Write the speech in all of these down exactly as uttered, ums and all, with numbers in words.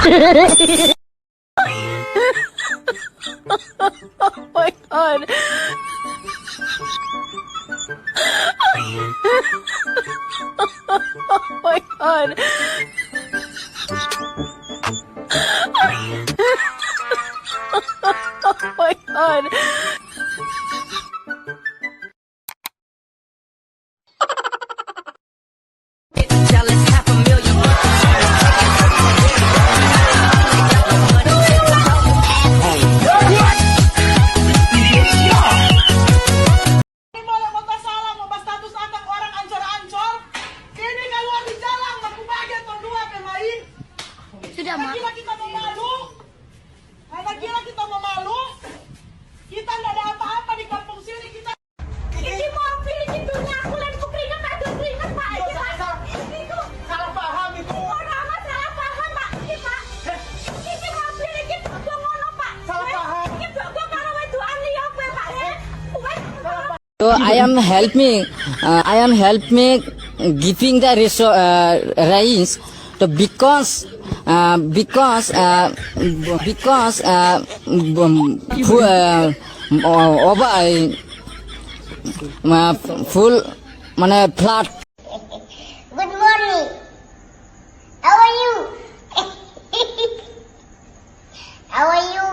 Oh my god. Oh my god. Oh my god. Ini malah mau tak salah, mau bahas status anak orang ancor-ancor. Ini keluar di jalan, aku bahagia tahun dua pemain. Sudah, Mak. Lagi-lagi kita mau malu. Lagi-lagi kita mau malu. Kita nggak ada apa-apa di kampung sini, kita Iki mau pilih gitu, nyakulan ku keringat, ada keringat, Pak. Iki, Pak. Iki, Pak. Salah paham itu. Orang amat salah paham, Pak. Iki, Pak. Iki mau pilih gitu, gua ngono, Pak. Salah paham. Iki, Pak, gua kalau itu ahli apa, Pak, ya? Bukan. So I am help me, uh, I am help me giving the reso- uh, rains. So because, uh, because, uh, because, uh, um, fu- uh, o- over, uh, uh, full, মানে flood. Good morning. How are you? How are you?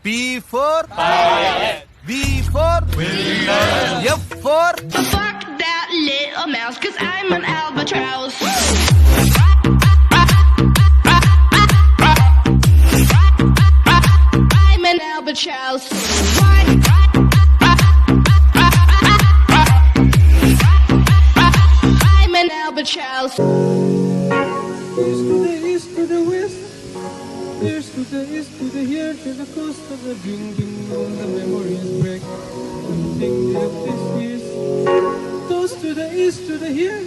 P for Parrot. V for Winner. F for Fuck that little mouse, 'cause I'm an albatross. I'm an albatross. I'm an albatross. East to the east, to the west. Here's to the east, to the here, to the coast, to the ding ding dong, the memories break. Ding ding of this is. Toast to the east, to the here.